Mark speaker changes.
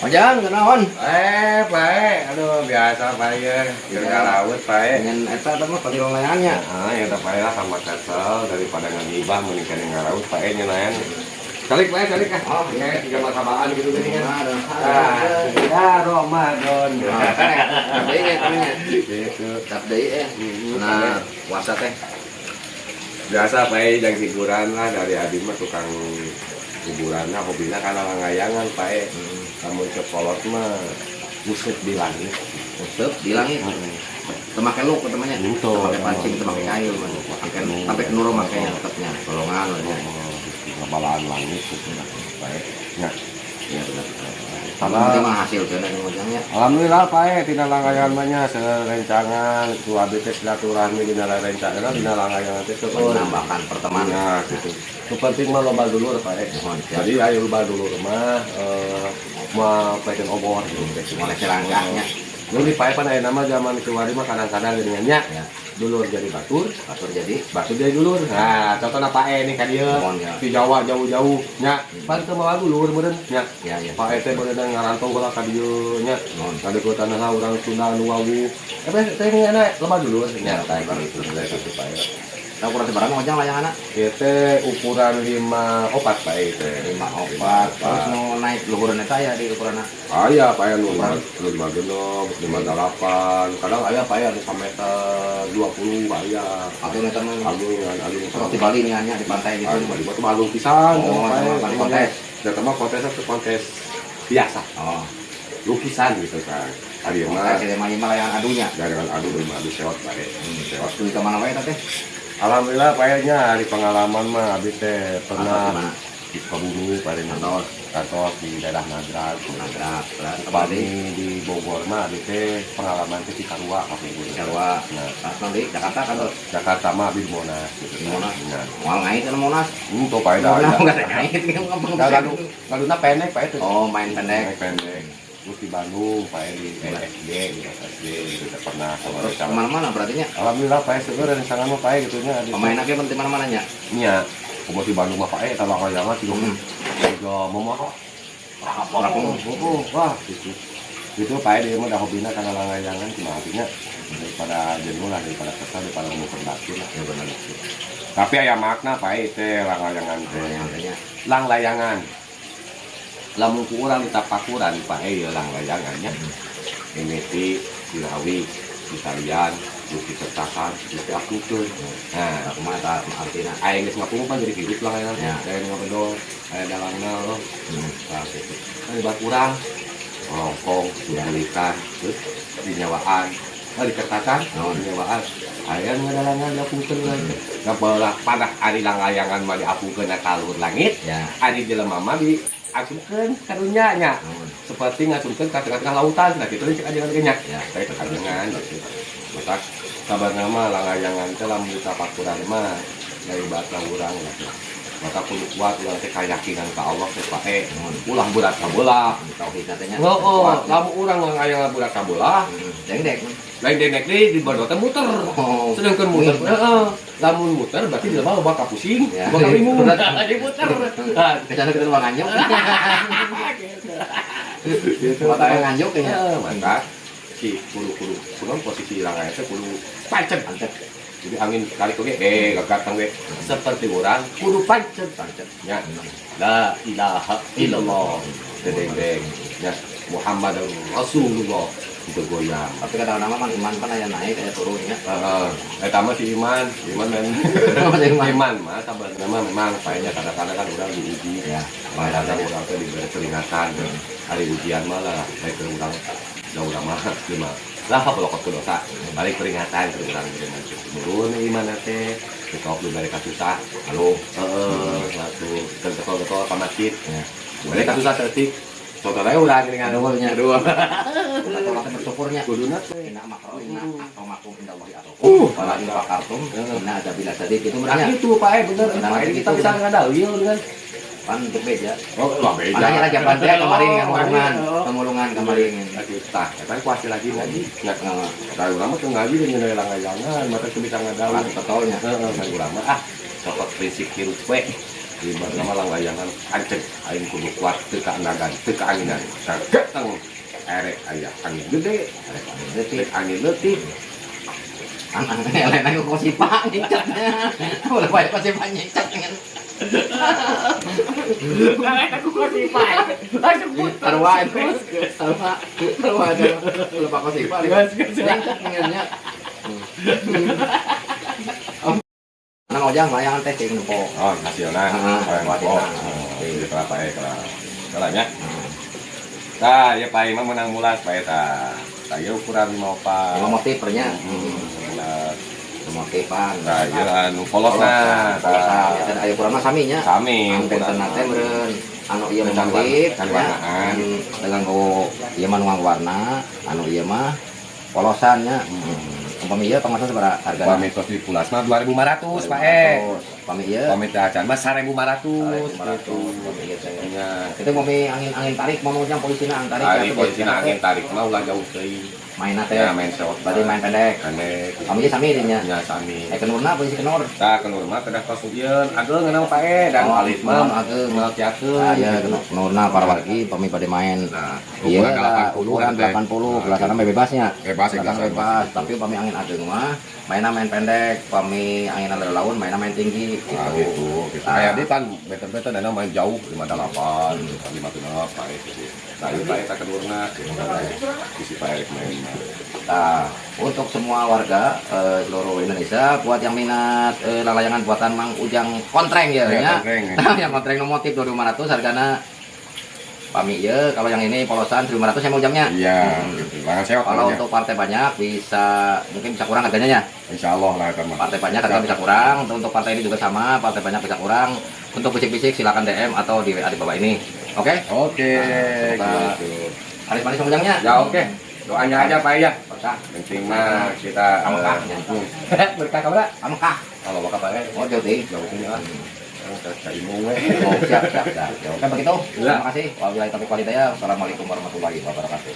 Speaker 1: Ojang, kunaon?
Speaker 2: Eh, baik. Aduh, biasa bae ya. Kerja laut bae.
Speaker 1: Dengan eta teh mah pasti layangannya.
Speaker 2: Ah, ya tak lah sama kesel daripada ngagibah mending kene ngaraut pae nyenayan. Calik bae, calik ah.
Speaker 1: Oh,
Speaker 2: kayak tiga martabaan gitu gini kan.
Speaker 1: Aduh,
Speaker 2: Ah, ya Ramadan.
Speaker 1: Tap deui nya kaminya.
Speaker 2: Gitu.
Speaker 1: Tap deui eh. Nah, puasa teh.
Speaker 2: Biasa pae jang hiburan lah dari abi mah tukang hiburanna hobina kana langayangan pae. Lamun cek kolot mah useup di langit.
Speaker 1: Useup di langit. Teu make luk temannya.
Speaker 2: Itu.
Speaker 1: Teu make pancing, teu make kail mah. Make sampai ke nurung makanya tetepnya. Golongan nya.
Speaker 2: Ngebalaan langit gitu pae. Ya.
Speaker 1: Iya benar.
Speaker 2: Sama
Speaker 1: Penting mah hasil teh ojangnya.
Speaker 2: Alhamdulillah Pak tina langgayan mah nya serencangan ku abi teh silaturahmi dina rencangan dina langgayan teh seueur.
Speaker 1: Menambahkan pertemanan.
Speaker 2: Nah, gitu. Nu penting mah loba dulur Pak.
Speaker 1: Mohon siap.
Speaker 2: Jadi ayo loba dulur mah moal peken obor gitu.
Speaker 1: Mulai selangkahnya.
Speaker 2: Nu di pae pan aya nama zaman kiwari mah kadang-kadang geuningan nya.
Speaker 1: Ya.
Speaker 2: Dulur jadi batur,
Speaker 1: Batur jadi
Speaker 2: batur jadi dulur. Nah, contohna Pak nih ka dieu.
Speaker 1: Mohon ya.
Speaker 2: Di Jawa jauh-jauh nya. Pan teu mawa dulur meureun nya.
Speaker 1: Ya ya.
Speaker 2: Pak teh meureun ngarantau heula ka dieu nya.
Speaker 1: Mohon.
Speaker 2: Kadeukeutana lah urang Sunda anu wawuh. Eh teh ini ana loba dulur
Speaker 1: Ya,
Speaker 2: nya.
Speaker 1: tah gitu.
Speaker 2: Gitu Pak.
Speaker 1: Nah, ukuran sabaraha mah ojang layanganna?
Speaker 2: Ieu teh ukuran 54 Pak teh.
Speaker 1: 54. Terus nu naik luhureun eta ya di ukuranna.
Speaker 2: Aya Pak nu 56, 58. Kadang aya Pak anu sameter 20 aya.
Speaker 1: Atau eta mah
Speaker 2: Agung agung
Speaker 1: seperti Bali nih nya di pantai gitu.
Speaker 2: Agung Bali mah agung pisan.
Speaker 1: Oh,
Speaker 2: Pak.
Speaker 1: sama Bali kontes.
Speaker 2: Da mah kontesnya ke kontes biasa.
Speaker 1: Oh,
Speaker 2: Lukisan gitu kan. Ari mah
Speaker 1: kontes ieu mah ieu mah layangan adunya.
Speaker 2: jangan adu mah adu seot Pak. Seot.
Speaker 1: Terus ke mana wae eta teh?
Speaker 2: Alhamdulillah Pak nya hari pengalaman mah abi teh pernah
Speaker 1: Mana?
Speaker 2: Di Sukabumi pada
Speaker 1: Kantor.
Speaker 2: Kantor di daerah Nagrak.
Speaker 1: Nagrak, terus
Speaker 2: Upami di Bogor mah abi teh pengalaman teh di Karua kapungkur.
Speaker 1: Sarua.
Speaker 2: Nah,
Speaker 1: Terus nanti Jakarta kan tuh.
Speaker 2: Jakarta mah abi di Monas gitu.
Speaker 1: Di Monas.
Speaker 2: Nah,
Speaker 1: Moal ngait kan Monas.
Speaker 2: itu Pak
Speaker 1: Monas
Speaker 2: dah.
Speaker 1: enggak ada ngait ngomong.
Speaker 2: Nah, laduna pendek Pak itu.
Speaker 1: Oh, main pendek.
Speaker 2: Pendek. Terus di Bandung Pak di SD, di SD gitu teh pernah sama
Speaker 1: Terus kemana-mana berarti nya.
Speaker 2: Alhamdulillah Pak seueur rencana mah Pak gitu nya.
Speaker 1: Pemain ge penting mana-mana nya.
Speaker 2: Nya, kumaha di Bandung mah Pak eta layangan tiga tiga momo. Oh, wah gitu. Itu Pak dia mah dah hobina kana layangan kumaha artinya daripada jenuh lah, daripada kesal, daripada ngukur batur lah.
Speaker 1: Ya benar.
Speaker 2: Tapi aya makna Pak teh langlayangan teh.
Speaker 1: Layangan
Speaker 2: Langlayangan. Lamun ku urang ditapakuran Pak ya langlayangannya. Mimiti dirawi, ditalian, terus dikertakan, terus diakukeun. Nah,
Speaker 1: Nah, kumaha eta artina?
Speaker 2: Aing geus ngapungu pan jadi hidup lah ya.
Speaker 1: Ya.
Speaker 2: Aya ngabedol, aya dalangna loh. Nah, gitu. Kan ibarat urang rongkong, dibulikan, terus dinyawaan. Oh, dikertakan,
Speaker 1: Oh.
Speaker 2: dinyawaan. Aya nu ngadalangan diapungkeun urang teh. Ngabelah panah ari langlayangan mah diapungkeun ka luhur langit,
Speaker 1: Ya.
Speaker 2: ari jelema mah diasupkeun ka dunya nya.
Speaker 1: Naon?
Speaker 2: Seperti ngasupkeun ka tengah-tengah lautan, nah kitu cek ajengan ge nya.
Speaker 1: Ya.
Speaker 2: Saya ajengan gitu. Matak sabarna mah langlayangan teh lamun ditapakuran mah dari bata urang lah. Maka kudu kuat urang teh keyakinan ka Allah teh Pak e. Ulah berat kabelah.
Speaker 1: Tauhid katanya.
Speaker 2: Heeh, lamun urang ngayang berat kabelah,
Speaker 1: Deng-deng.
Speaker 2: Lain dengek deui di bodo teh muter.
Speaker 1: Oh.
Speaker 2: Sedangkan muter, heeh. Lamun muter berarti jelema loba kapusing,
Speaker 1: Ya.
Speaker 2: loba kabingung. Jadi muter. Nah,
Speaker 1: Kecuali kita luang nganjuk.
Speaker 2: gitu.
Speaker 1: Mata yang nganjuk kayaknya.
Speaker 2: Heeh, mantap. Si kudu-kudu kudu posisi langgayan teh kudu pancet.
Speaker 1: Pancet.
Speaker 2: Jadi angin kali oge gagatang we seperti urang kudu pancet.
Speaker 1: Pancet.
Speaker 2: Ya. La ilaha illallah. Dedeng-deng. Ya, Muhammad Rasulullah. Itu goyang.
Speaker 1: Tapi kadang-kadang mah iman kan aya naik aya turun ya.
Speaker 2: Heeh. Eta mah si iman, iman men.
Speaker 1: Masih iman.
Speaker 2: Iman mah sabarna mah memang kayaknya kadang-kadang kan urang diuji.
Speaker 1: Ya.
Speaker 2: Kadang urang teh diberi peringatan. Hari ujian mah lah, baik ke urang da urang mah lima. Lah pelokot ku dosa. Balik peringatan ke urang dengan turun iman teh. Ditop diberi kasusah.
Speaker 1: Halo.
Speaker 2: Heeh, satu dan getol-getol ka masjid.
Speaker 1: Ya.
Speaker 2: Balik kasusah saeutik. Contohnya urang geuningan.
Speaker 1: Aduh nya.
Speaker 2: Aduh.
Speaker 1: Urang teh bersyukurnya.
Speaker 2: Kuduna teh.
Speaker 1: Inna makro inna akramakum indallahi atqakum. Wala in fakartum
Speaker 2: Heeh.
Speaker 1: inna adzabi lasyadid itu
Speaker 2: Nah,
Speaker 1: merenya.
Speaker 2: itu Pak bener.
Speaker 1: Nah,
Speaker 2: Pak
Speaker 1: gitu.
Speaker 2: kita bisa ngadalil dengan
Speaker 1: Pan untuk beja.
Speaker 2: Oh, lah beda.
Speaker 1: Makanya raja pantai kemarin ngamulungan,
Speaker 2: Oh.
Speaker 1: ngamulungan kemarin.
Speaker 2: Nah, kita, eta kuasi lagi ngaji. Nah,
Speaker 1: Heeh.
Speaker 2: kalau urang mah teu ngaji dengan langgayangan, mata teu bisa ngadalil.
Speaker 1: Orang betulnya.
Speaker 2: Heeh, kan urang mah ah, cokot prinsip hirup we. Ibarat nama langlayangan anceng aing kudu kuat teu kaandagan, teu kaanginan. Sageteng erek aya angin gede,
Speaker 1: Erek angin leutik.
Speaker 2: Erek angin leutik.
Speaker 1: Lain aku kosipa nyicatnya. Boleh bae kosipa nyicat dengan.
Speaker 3: Lain aku kosipa. Langsung putus.
Speaker 1: Sarua itu. Sarua. Sarua itu. Lupa kosipa.
Speaker 3: Gas, gas.
Speaker 1: Nyicat dengannya. Nang ojang layangan teh cing nempo.
Speaker 2: Oh, hasilna.
Speaker 1: Ah,
Speaker 2: Oh,
Speaker 1: hasilna.
Speaker 2: oh, iya kenapa ya kalau kalanya. Nah, ya Pak Imam menang mulas Pak eta. Saya ukuran 54.
Speaker 1: Lima motif pernya.
Speaker 2: Nah,
Speaker 1: Motifan.
Speaker 2: nah, ieu anu kolosna.
Speaker 1: Polosan. Ya, aya ukuran mah sami nya.
Speaker 2: Sami.
Speaker 1: Anu benten teh meureun anu ieu
Speaker 2: Dengan
Speaker 1: motif
Speaker 2: warna-
Speaker 1: ya.
Speaker 2: warnaan.
Speaker 1: Dengan go ieu mah nu warna, anu ieu mah polosan nya. Umpami ieu pangmasan sabaraha hargana?
Speaker 2: Pami tos dipulas mah 2500 Pak E.
Speaker 1: Pami ieu
Speaker 2: Pami teh acan mah 1500
Speaker 1: 1500 pami ieu teh.
Speaker 2: Nya.
Speaker 1: Itu pami angin-angin tarik mau ujang polisina angin tarik.
Speaker 2: Ari
Speaker 1: atuh,
Speaker 2: posisina angin tarik mah ulah jauh teuing.
Speaker 1: Mainna teh.
Speaker 2: Ya main sewot.
Speaker 1: Berarti main pendek.
Speaker 2: Pendek.
Speaker 1: Pami ieu sami dinya.
Speaker 2: Nya sami.
Speaker 1: Eh kenurna posisi kenur.
Speaker 2: Tah kenur mah kedah tos ieu ageung ngeunang Pak E dan
Speaker 1: Oh,
Speaker 2: alit mah
Speaker 1: ageung.
Speaker 2: moal kiakeun.
Speaker 1: Ah, ya kenurna para wargi pami pada main.
Speaker 2: Nah,
Speaker 1: Iya,
Speaker 2: ukuran 80
Speaker 1: ukuran
Speaker 2: teh.
Speaker 1: 80, gelasanna mah bebasnya.
Speaker 2: Bebas,
Speaker 1: Gelasanna
Speaker 2: gelasan
Speaker 1: bebas. Tapi pami angin ageung mah mainna main pendek, pami angin laun mainna main tinggi gitu.
Speaker 2: Nah, gitu, gitu.
Speaker 1: Ah.
Speaker 2: Kayak dia kan beten-beten dana main jauh 58, 56 Pak E gitu. Nah, ieu Pak E tak kenurna gitu. Isi Pak Erik main mah.
Speaker 1: Nah, untuk semua warga seluruh Indonesia buat yang minat lalayangan buatan Mang Ujang Kontreng ya,
Speaker 2: Ya,
Speaker 1: ya.
Speaker 2: kontreng.
Speaker 1: Yang kontreng nu motif 2500 hargana pami ieu, kalau yang ini polosan 1500 ya Mang Ujangnya.
Speaker 2: Iya, gitu. Jangan sewot
Speaker 1: Kalau
Speaker 2: namanya.
Speaker 1: untuk partai banyak bisa mungkin bisa kurang harganya ya.
Speaker 2: Insya Allah lah eta mah.
Speaker 1: Partai banyak harga bisa kurang. Untuk partai ini juga sama, partai banyak bisa kurang. Untuk bisik-bisik silakan DM atau di WA di bawah ini. Oke?
Speaker 2: Oke,
Speaker 1: Nah,
Speaker 2: gitu.
Speaker 1: Haris manis Mang Ujangnya.
Speaker 2: Ya oke. Doanya aja Pak ya.
Speaker 1: Berkah.
Speaker 2: Penting mah kita
Speaker 1: Amekah.
Speaker 2: Berkah kamu
Speaker 1: Amekah.
Speaker 2: Kalau bakal Pak E.
Speaker 1: Oh, jauh teh.
Speaker 2: Jauh ini ah. Caimu we.
Speaker 1: Oh, siap, siap, siap. Ya, oke begitu.
Speaker 2: Ya.
Speaker 1: Terima kasih. Wabillahi taufiq wal hidayah. Wassalamualaikum warahmatullahi wabarakatuh.